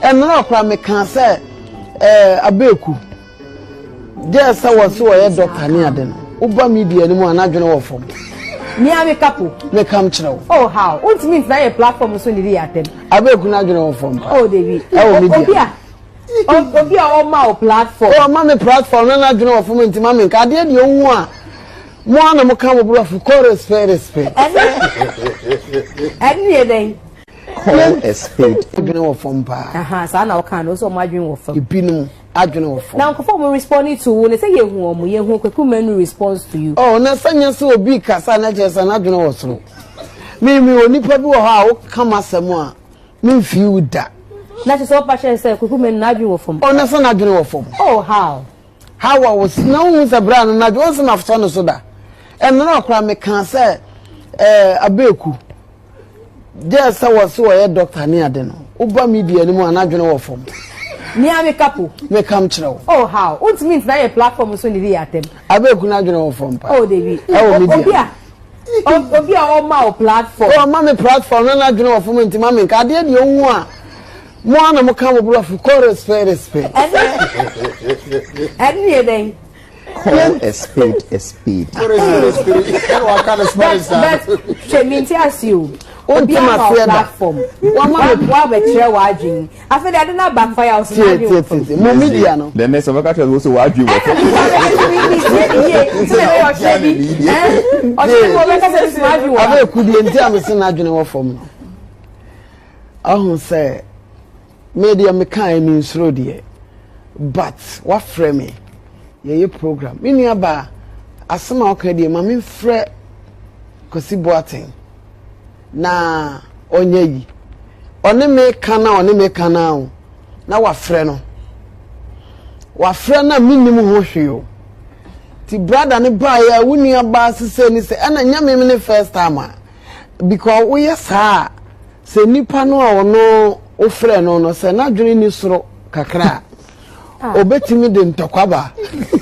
Ɛnora koraa mekaa sɛ ɛɛ abeeku gyɛɛ sɛ wɔ se wɔyɛ dɔkta ne ade no woba media no mu a n'adwene wɔ fam. Mia me kapo. Me kam kyerɛ wo. Oh how? Wontumi ntena yɛ platform so ne di yɛ atɛm. Abeeku n'adwene wɔ fam pa. Oh David. Ɛwɔ media. Obi a obi a ɔma wo platform. Ɔma me platform na n'adwene wɔ fam nti ma me nka adeɛ deɛ ohu a mo a na mo ka mo borɔfo kɔ respect respect. Ɛne yɛ dɛn? Call a spade. Adwene wɔ fam paa. Saa na ɔka no, sɛ ɔmo adwene wɔ fam. Ebinom adwene wɔ fam. Na nkurɔfoɔ ɔmo responding to wo no, sɛ yɛhu ɔmo, yɛhu Kwaku Manu response to you. Oh, na sɛ nyɛ sɛ obi kasa na kyerɛ sɛ n'adwene wɔ soro. Me me onipa bi wɔ hɔ a woka m'asɛm a memfii wo da. Na kyerɛ sɛ ɔpa kyerɛ sɛ Kwaku Manu n'adwene wɔ fam. Oh, na sɛ n'adwene wɔ fam. Oh, how? How a wɔsi na wohu sɛ berɛ a no n'adwene wɔn sɛ mafɔ no so da. Ɛnora koraa mekaa sɛ ɛɛ abeeku. Gyɛɛ sɛ wɔse wɔyɛ doctor ne ade no, woba media no mu a n'adwene wɔ fam. Mia me kapo. Me kam kyerɛ wo. Oh how? Wontumi ntena yɛ platform so ne di yɛ atɛm. Abeku n'adwene wɔ fam pa. Oh David. Ɛwɔ media. Obi a obi a ɔma wo platform. Ɔma me platform na n'adwene wɔ fam nti ma me nka adeɛ deɛ ohu a mo a na mo ka mo borɔfo kɔ respect respect. Ɛne yɛ dɛn? Call a spade a spade. But hwɛ mi nti ase o. Obi ama o platform. Wabɛkyerɛ w'adwene. Afei de ade na backfire o so n'adwene wɔ fam. Mo media no. The next one bɛka kyerɛ sɛ w'adwene wɔ fam. Ɔkyerɛ bi ɔkyerɛ bi ɔbɛka sɛ n'adwene wɔ fam. Abɛ kudie nti a mese n'adwene wɔ fam no. Ɔho sɛ. Me deɛ me kaeɛ me nsuro deɛ but wafrɛ me yɛyɛ program me nua baa asɛm a ɔka deɛ ma me mfrɛ Kwasi Boateng na ɔnyɛ yi ɔne me ka na ɔne me ka na o na wafrɛ no wafrɛ na menim ho hwee o ti brada ne baeɛ a wo nua baa sisɛ ni sɛ ɛna nyɛ me ne first time a because woyɛ saa a Sɛ nipa no a ɔno wofrɛ no no, sɛ n'adwene nni soro kakra a, ah. obetumi de ntɔkwa ba.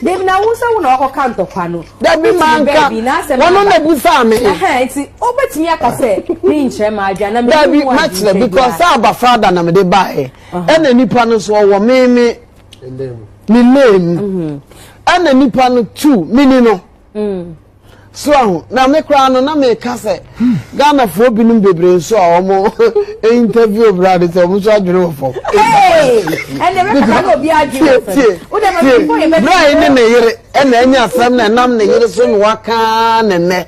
Dabi na wo sɛ wo na wakɔka ntɔkwa no. Dabi manka wɔn na busaa me. Nti obetumi aka sɛ mi nkyerɛ maa adwa na mi Dabi mɛkyerɛ because sɛ aba fada na mede baeɛ ɛna nipa no so ɔwɔ me me me name mhm. ɛna nipa no tu mini no. Mm. So ahu? Na me koraa no, na meka sɛ Ghanafoɔ binom bebree nso a wɔn interview bra de sɛ wɔn nso adwene wɔ fam. Tie, tie, bra yi ne ne yere ɛna ɛnyɛ asɛm na ɛnam ne yere so na waka ne nnɛ.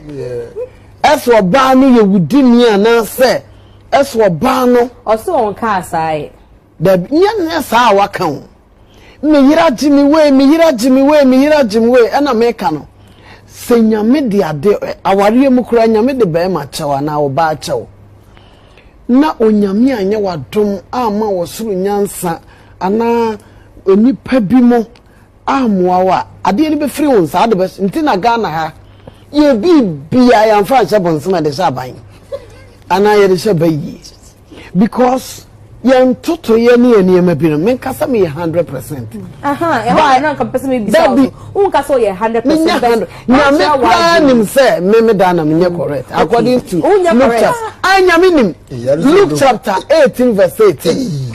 Ɛsɛ ɔbaa no yɛ wudini anaasɛ ɛsɛ ɔbaa no. Ɔsɛ wɔn kaa saa yɛ. Dabi, nyɛ nyɛ saa a waka o. Me yere agye me wei, me yere agye me wei, me yere agye me wei, ɛna meka no. Sɛ nyame de ade, awareɛ mu koraa nyame de bɛrima kyɛw anaa ɔbaa kyɛw. Na onyame anyɛ wadom ama wɔ soro nyansa anaa nipa bi mo ammoa wo a, adeɛ no bɛfiri wo nsa ade bɛ nti na Ghana ha yɛ biribiara yɛamfa anhyɛ bonsam yɛde hyɛ aban anaa yɛde hyɛ bayie because yɛn ntotoeɛ ne yɛn nneɛma bi no menka sɛ meyɛ 100%. Dabi menyɛ 100 nyame koraa nim sɛ me me daa na menyɛ correct according to Luke chapter ah nyame nim Luke chapter 18 verse 18.